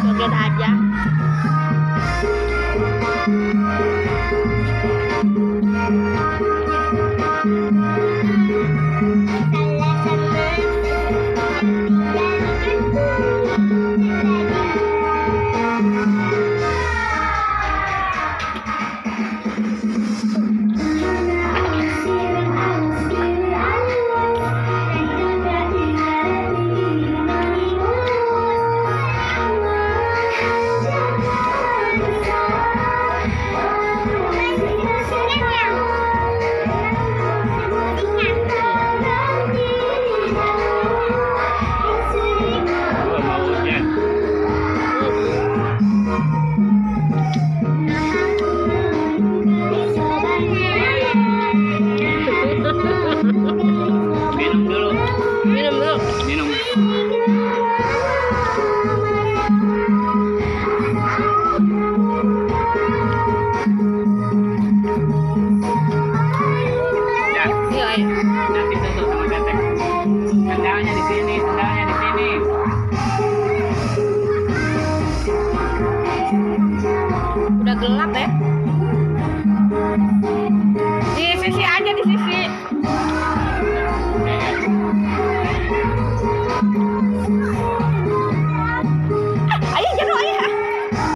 Joget aja. Minum dulu. Minum dulu. Minum. Ya. Iya, ayo. Nanti tutup sama Tetek. Sendalnya di sini, sendalnya di sini. Udah gelap ya?